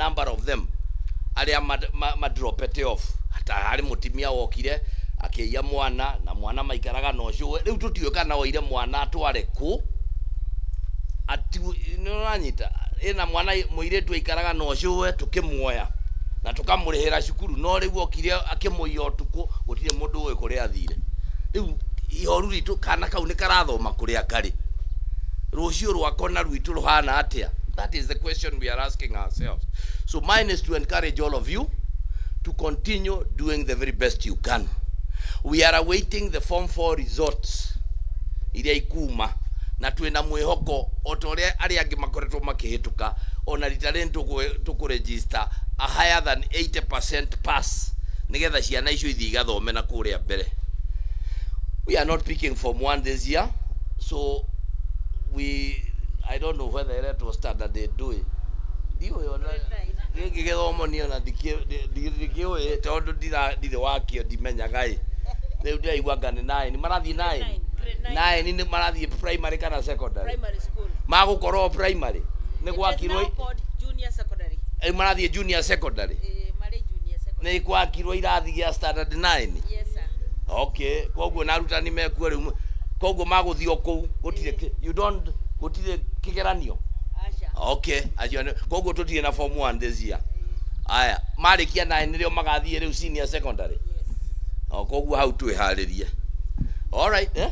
number of them arĩa ma dropete off. Hata harĩ mũtimia wokire akĩiya mwana na mwana maikaraga na ũcũwe. Rĩu tũtiũĩ kana oire mwana atware kũ ati nĩũranyita ĩna mwana mũirĩtu aikaraga na ũcũwe, tũkĩmuoya na tũkamũrĩhĩra cukuru, no rĩu okire akĩmũiya ũtukũ, gũtirĩ mũndũ ũĩ kũrĩa athire. Rĩu ihoru ritũ, kana kau nĩ karathoma kũrĩa karĩ, rũciũ rwako na rwitũ rũhana atĩa? That is the question we are asking ourselves. So mine is to encourage all of you to continue doing the very best you can. We are awaiting the form 4 results iria ikuma, na twĩna mwĩhoko o ta ũrĩa arĩa angĩ makoretwo makĩhĩtũka, ona rita rĩrĩ tũkũ register a higher than 80% pass, nĩgetha ciana icio ithiĩ igathome na kũrĩa mbere. We are not picking form 1 this year, so we I don't know whether ĩretwo standard ndũĩ, ndiũĩ ona gĩkĩ gĩthomo niĩ ona ndikĩũĩ tondũ ndirĩ wakĩo, ndimenyaga ĩ. Rĩu ndĩraigua anga nĩ nine marathiĩ, nine. Grade 9. Nine nĩ marathiĩ primary kana secondary? Primary school. Magũkorwo primary nĩ It is gwakirwo now called junior secondary. Marathiĩ junior secondary. Marĩ junior secondary. Nĩ gwakirwo irathi gĩa standard 9? Yes, sir. Okay, koguo na arutani mekuo rĩu, koguo magũthiĩ o kũu, gũtirĩ you don't, gũtirĩ kĩgeranio? Aca. Okay, acio koguo tũtirĩ na form 1 this year. Aya marĩkia 9 nĩrĩo magathiĩ rĩu senior secondary? Yes. O koguo hau twĩharĩrie. All right, eh?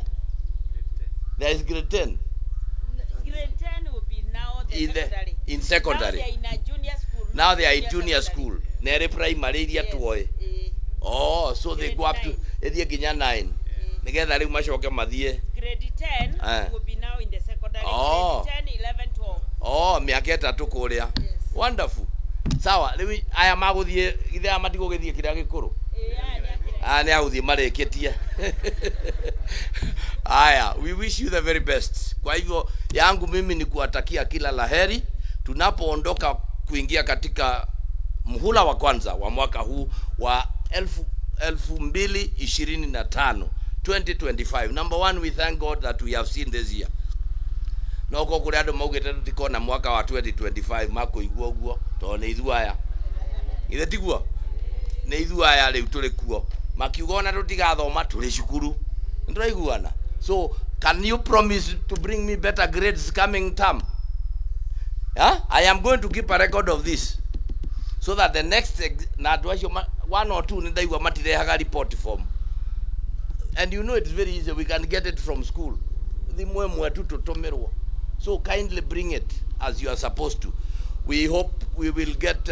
There is grade 10? Grade 10 will be now the In the secondary. In secondary. Now they are in a junior school. Now they are in junior school, na ĩrĩ primary iria Yes. tuoĩ? Oh, so they Grade go up to 9. ĩthiĩ nginya 9 nĩgetha rĩu macoke mathiĩ Grade 10 will be now in the secondary. Oh. Grade 10, 11, 12. Oh, mĩaka 3 kũrĩa. Yes. Wonderful. Sawa, rĩu aya magũthiĩ ithe aya matigũgĩthiĩ kĩrĩa gĩkũrũ? Aya nĩ akĩrĩa. Aya nĩ agũthiĩ marĩkĩtie. Aya, we wish you the very best. Kwa hivyo yangu mimi ni kuwatakia kila laheri tunapoondoka kuingia katika muhula wa kwanza wa mwaka huu wa 2025, 2025. Number one, we thank God that we have seen this year. No ko kũrĩ andũ maugĩte tũtikona mwaka wa 2025, makũigua ũguo tondũ nĩ ithuĩ aya, githĩ tiguo? Nĩ ithuĩ aya rĩu tũrĩ kuo, makiuga ona tũtigathoma tũrĩ cukuru. Nĩtũraiguana? So can you promise to bring me better grades coming term? Yeah? I am going to keep a record of this so that the next na andũ acio one or two nĩ ndaigua matirehaga report form, and you know it's very easy, we can get it from school, thimũ ĩmwe tu tũtũmĩrwo. So kindly bring it as you are supposed to. We hope we will get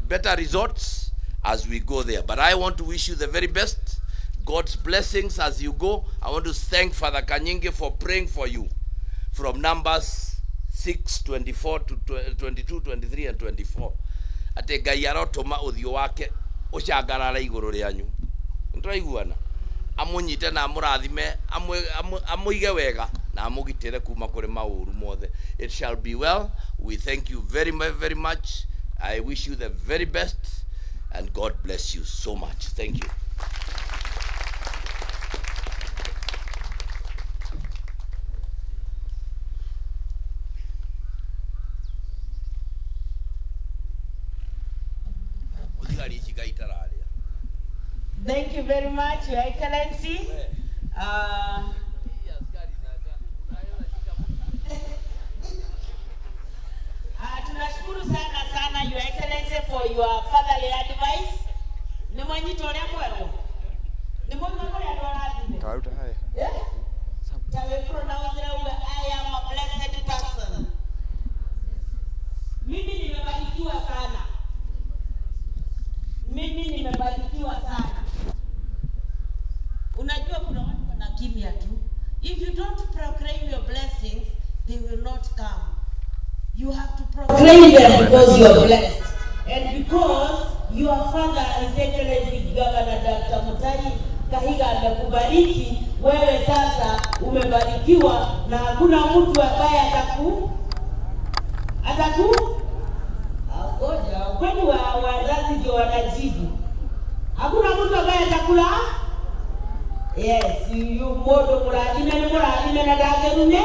better results as we go there, but I want to wish you the very best, God's blessings as you go. I want to thank Father Kanyinge for praying for you from Numbers 6 24 to 22, 23 and 24, atĩ Ngai arotũma ũthiũ wake ũcangarare igũrũ rĩanyu. Nĩtũraiguana? Amũnyite na amũrathime, amũige wega na amũgitĩre kuma kũrĩ maũru mothe. It shall be well. We thank you very very much. I wish you the very best and God bless you so much. Thank you. Thigari ici ngaitararĩa. Thank you very much, Your Excellency. Tunashukuru sana sana, Your Excellency, for your fatherly advice. Nĩ mwanyita ũrĩa mwerwo? Nĩ mwaigua kũrĩa andũ arathime? Karuta haya. Yeah? Tawe pronounce uwe, "I am a blessed person." Mimi nimebarikiwa sana. Mimi nimebarikiwa sana. Unajua kuna watu wana kimya tu. If you don't proclaim your blessings, they will not come. You have to proclaim them because you are blessed. And because your father, His Excellency Governor Dr. Mutahi Kahiga, amekubariki, wewe sasa umebarikiwa na hakuna mtu ambaye ataku ngoja, kwani wazazi ndio wanajibu. Hakuna mtu ambaye atakula. Yes, you mũndũ mũrathime nĩ mũrathime na ndangĩrume.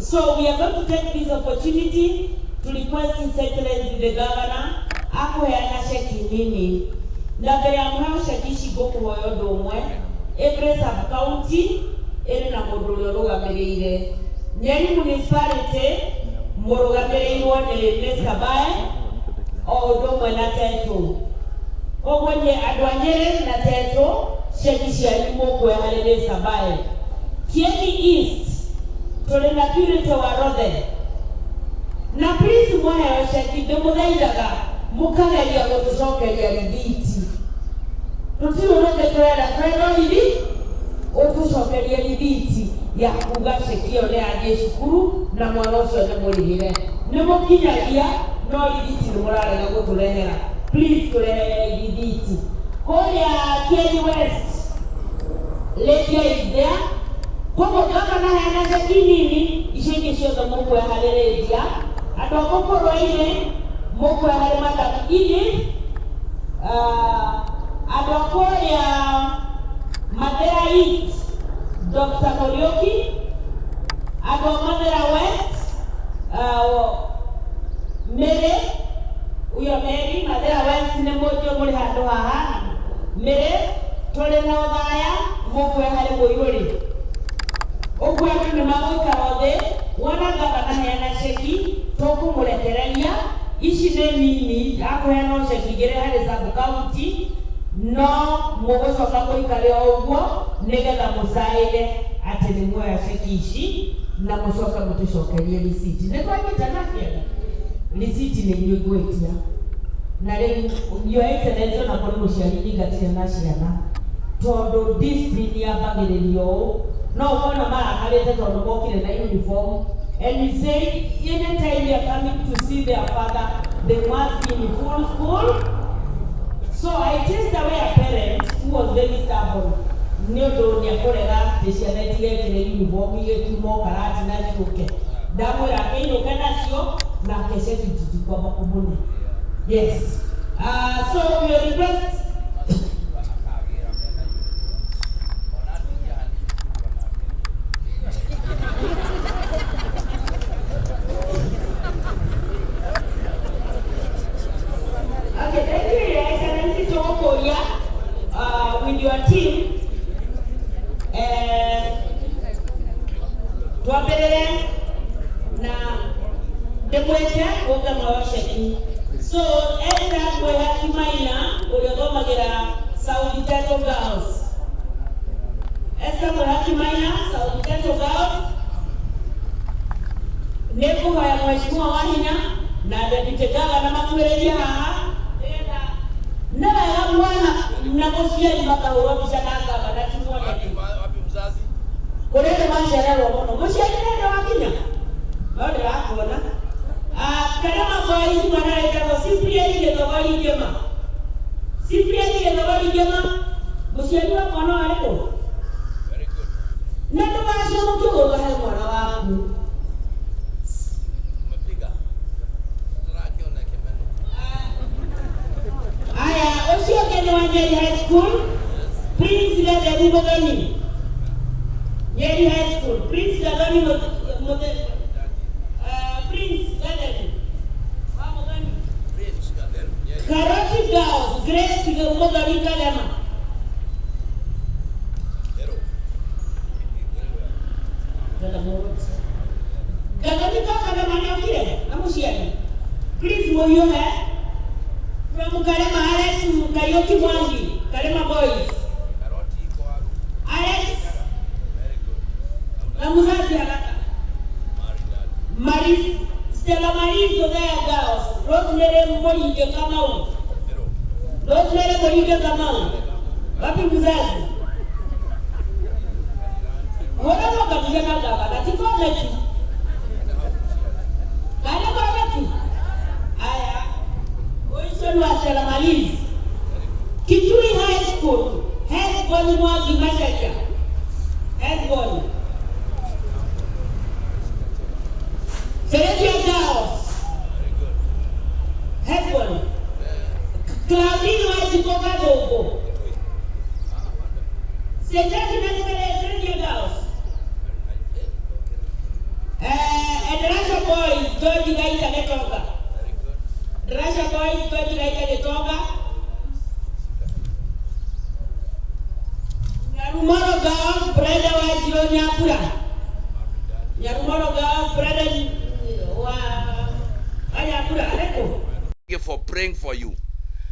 So we are going to take this opportunity to to request His Excellency the Governor akũheana ceki nini na mbere ya mũheo ceki ici ngũkũhoya ũndũ ũmwe. Every sub county ĩrĩ na mũndũ ũrĩa ũrũgamĩrĩire. Nyeri Municipality mũrũgamĩrĩirwo nĩ Mr. Bae o ũndũ ũmwe na Tetu. Koguo nyĩ andũ a Nyeri na Tetu ceki cianyu mũkuoya harĩ Mr. Bae. Kieni East tũrĩ na Purity wa Rothe. Na please mwaheo ceki ndĩmũthaithaga mũkageria gũtũcokeria rithiti. Tũtirĩ ũndũ tũrenda, tũrenda o rithi ũtũcokerie rithiti ya kuga ceki ĩyo nĩ yathiĩ cukuru na mwana ũcio nĩ mũrĩhĩre. Nĩ mũkinyagia no rithiti nĩ mũrarega gũtũrehera. Please tũrehere rithiti. Kũrĩa Kieni West Lydia is there. Koguo gavana heana ceki nini, icio ingĩ ciothe mũkuoya harĩ Lydia. Andũ a Mũkũrwe-inĩ mũkuoya harĩ Madam Edith. Andũ a kũrĩa Mathera East Dr. Muriuki. Andũ a Mathera West Mary, huyo Mary Mathera West nĩ mũnjũ mũrĩ handũ haha. Mary tũrĩ na ũthaya mũkuoya harĩ mũiyũri. Ũguo andũ nĩ magũikara thĩ wona gavana heana ceki tũkũmũrekereria. Ici nĩ nini akũheana o ceki igĩrĩ harĩ sub county no mũgũcoka mũikare o ũguo nĩgetha mũcaĩre atĩ nĩ muoya ceki ici na mũcoke mũtũcokerie risiti. Nĩ twanyitana kĩega? Risiti nĩ inyuĩ ngwĩtia. Na rĩu Your Excellency ona kũrĩ mũciari ndingatire na ciana tondũ discipline yambagĩrĩrio ũũ no ũkona marakarĩte tondũ mokire na uniform and we say anytime they are coming to see their father they must be in full school. So I chased away a parent who was very stubborn nĩ ũndũ nĩ akũrega atĩ ciana itigekĩre uniform igĩkiuma karati na ciũke. Ndamwĩra akĩinũke nacio nake ceki tutikwamba kũmũne. Yes. So we request Okay, thank you, Your Excellency Tokoria, with your team. Twambĩrĩre na ndĩmwĩte ũke mũheo ceki. So Esther Mwehaki Maina ũrĩa ũthomagĩra South Teto Girls. Esther Mwehaki Maina, South Teto Girls. Nĩ ngũhoya Mheshimiwa Wahinya na Deputy Governor makuhĩrĩrie haha nĩgetha nĩ wega mwana na mũciari makahũrwo mbica na gavana ti mwanake. Wapi mzazi? Kũrĩ andũ macererwo mũno. Mũciari nĩ wakinya no ndĩrakuona. Karema Boys mwana wĩtagwo Cyprian Gĩthogori Ngĩma. Cyprian Gĩthogori Ngĩma, mũciari wa mwana warĩ kũ? Very good. Na ndũgacomoke ũgũka he mwana waku. Umepiga. Tũrakiona kĩmeno. Aya, ũcio ũngĩ nĩ wa Nyeri High School, Prince Gatheru Mũthoni. Nyeri High School, Prince Gathoni Prince Gatheru wa Mũthoni. Prince Gatheru. Nyeri. Karoti Girls, Grace Mũthoni Kalema. Hero. Gathoni ka Kalema nĩokire na mũciari. Please mũhiũhe. From Karema Alex Kariuki Mwangi, Karema Boys. Karoti iko wapi? Alex Very good. na mzazi haraka. Maridadi. Maris, Stella Maris Othaya Girls, Rosemary Moringe Kamau. Hero. Rosemary Moringe Kamau. Wapi mzazi? Wona mwakabia na gavana ti komeki. Kana komeki. Aya. Ũcio nĩ wa Stella Maris. Kitui High School, Hesbon Mwangi Macharia. Hesbon. Feredia Girls. Very good. Hesbon. Claudine Wanjiko Kadogo. St. Agnes Feredia Girls. Endarasha Boys, George Gaita Gitonga. Ndarasha Boys, George Gaita Gitonga. Nyarumoro Girls, Brenda Wanjiru Nyambura. Nyarumoro Girls, Brenda wa Nyambura, arĩkũ? For praying for you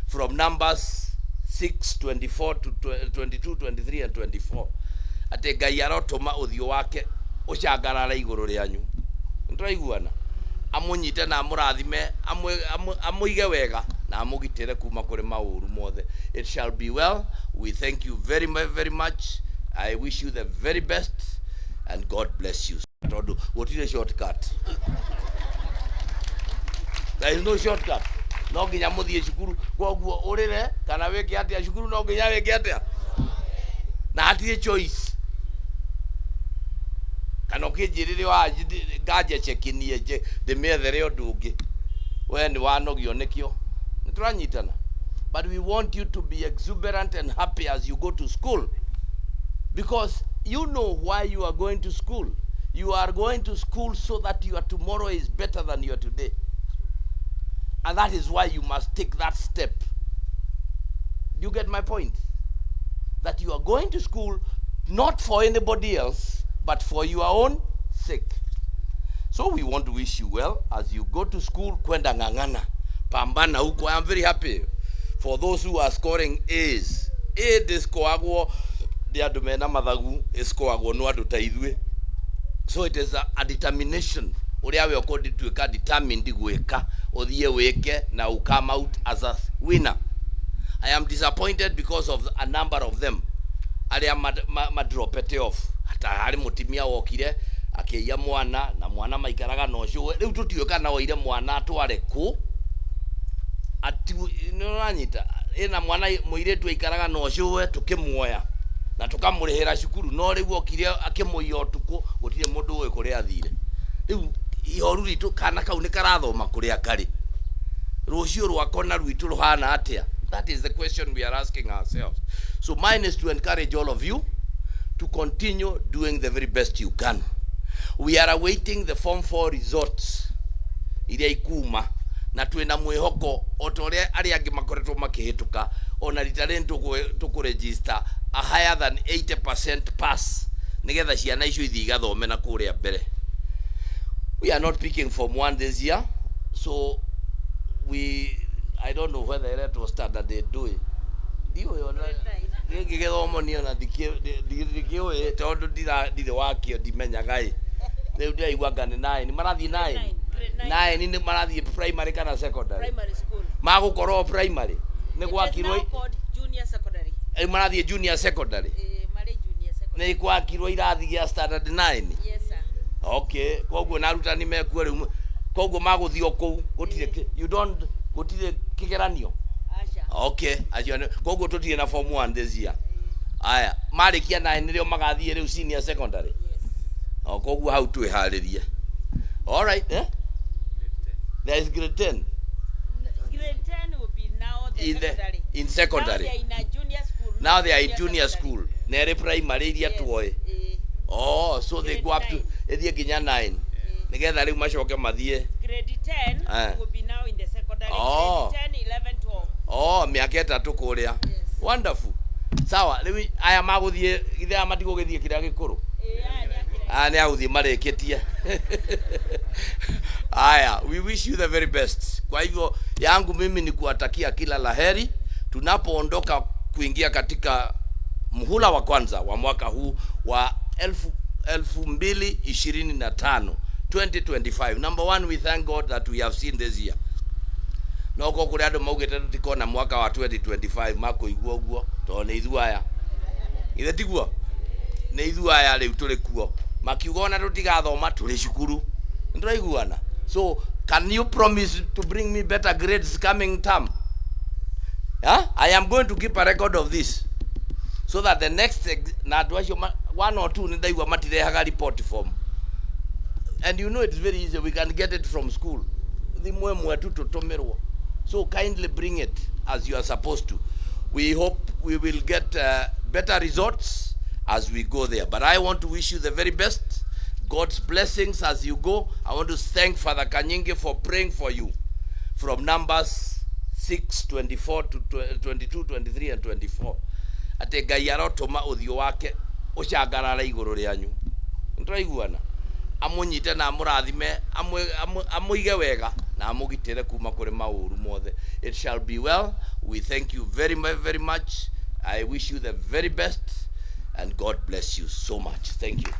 from Numbers 6 24 to 22, 23 and 24, atĩ Ngai arotũma ũthiũ wake ũcangarare igũrũ rĩanyu. Nĩtũraiguana? Amũnyite na amũrathime, amũige wega na amũgitĩre kuma kũrĩ maũru mothe. It shall be well. We thank you very very much. I wish you the very best and God bless you, tondũ gũtirĩ shortcut. There is no shortcut. No nginya mũthiĩ cukuru. Koguo ũrĩre kana wĩke atĩa, cukuru no nginya wĩke atĩa, na hatirĩ choice. Kana ũkĩnjĩrĩre wa nganja chekinie nje ndĩmĩethere ũndũ ũngĩ, we nĩ wanogio nĩkĩo. Nĩ tũranyitana? But we want you to be exuberant and happy as you go to school, because you know why you are going to school. You are going to school so that your tomorrow is better than your today, and that is why you must take that step. Do you get my point? That you are going to school not for anybody else, but for your own sake. So we want to wish you well as you go to school. Kwenda ng'ang'ana, pambana huko. I am very happy for those who are scoring A's. A ndĩscoagwo nĩ andũ mena mathagu, ĩscoagwo no andũ ta ithuĩ. So it is a determination ũrĩa we ũkũtuĩka determined gwĩka, ũthiĩ wĩke na you come out as a winner. I am disappointed because of a number of them arĩa madropete off. Hata harĩ mũtimia wokire akĩiya mwana na mwana maikaraga na ũcũwe. Rĩu tũtiũĩ kana oire mwana atware kũ. Nĩũranyita? Ĩna mwana mũirĩtu aikaraga na ũcũwe, tũkĩmuoya na tũkamũrĩhĩra cukuru, no rĩu okire akĩmũiya ũtukũ, gũtirĩ mũndũ ũĩ kũrĩa athire. Rĩu ihoru ritũ, kana kau nĩ karathoma kũrĩa karĩ, rũciũ rwako na rwitũ rũhana atĩa? That is the question we are asking ourselves. So mine is to encourage all of you to continue doing the very best you can. We are awaiting the Form 4 results iria ikuma, na twĩna mwĩhoko o ta ũrĩa arĩa angĩ makoretwo makĩhĩtũka, ona rita rĩrĩ tũkũregister a higher than 80% pass, nĩgetha ciana icio ithiĩ igathome na kũrĩa mbere. We are not picking Form 1 this year, so we I don't know whether ĩretwo standard ndũĩ, ndiũĩ ona gĩkĩ gĩthomo niĩ ona ndikĩũĩ, tondũ ndirĩ wakĩo, ndimenyaga ĩ. Rĩu ndĩraigua anga nĩ nine marathiĩ, nine. Grade nine. Nine nĩ marathiĩ primary kana secondary? Primary school. Magũkorwo primary nĩ It is gwakirwo now called junior secondary. Rĩu marathiĩ junior secondary. Marĩ junior secondary. Nĩ gwakirwo irathi gĩa standard 9? Yes, sir. Okay, koguo na arutani mekuo rĩu, koguo magũthiĩ o kũu, gũtirĩ you don't, gũtirĩ kĩgeranio? Aca. Okay, acio koguo tũtirĩ na Form 1 this year. Aya marĩkia 9 nĩrĩo magathiĩ rĩu senior secondary? Yes. O koguo hau twĩharĩrie. All right, eh, there is grade 10? Grade 10 will be now the In the secondary. In secondary. Now they are in a junior school. Now Not they are in junior secondary. school, nerĩ primary iria Yes. tuoĩ. Oh, so they Grade go up to nine. ĩthiĩ nginya 9, nĩgetha rĩu macoke mathiĩ Grade 10 will be now in the secondary. Oh. Grade 10, 11, 12. Oh, mĩaka 3 kũrĩa. Yes. Wonderful. Sawa, rĩu aya magũthiĩ githĩ aya matigũgĩthiĩ kĩrĩa gĩkũrũ? Aya nĩ akĩra. Aya nĩ agũthiĩ marĩkĩtie. Aya, we wish you the very best. Kwa hivyo yangu mimi ni kuwatakia kila laheri tunapoondoka kuingia katika mhula wa kwanza wa mwaka huu wa 2025, 2025. Number one, we thank God that we have seen this year. No ko kũrĩ andũ maugĩte tũtikona mwaka wa 2025, makũigua ũguo, tondũ nĩ ithuĩ aya. Githĩ tiguo? Nĩ ithuĩ aya rĩu tũrĩ kuo, makiuga ona tũtigathoma, tũrĩ cukuru. Nĩtũraiguana? So can you promise to bring me better grades coming term? Yeah? I am going to keep a record of this so that the next na andũ acio one or two nĩ ndaigua matirehaga report form, and you know it's very easy, we can get it from school, thimũ ĩmwe tu tũtũmĩrwo. So kindly bring it as you are supposed to. We hope we will get better results as we go there, but I want to wish you the very best. God's blessings as you go. I want to thank Father Kanyingi for praying for you from Numbers 6 24 to 22, 23 and 24, atĩ Ngai arotũma ũthiũ wake ũcangarare igũrũ rĩanyu. Nĩtũraiguana? Amũnyite na amũrathime, amũige wega na amũgitĩre kuma kũrĩ maũru mothe. It shall be well. We thank you very very much. I wish you the very best and God bless you so much. Thank you.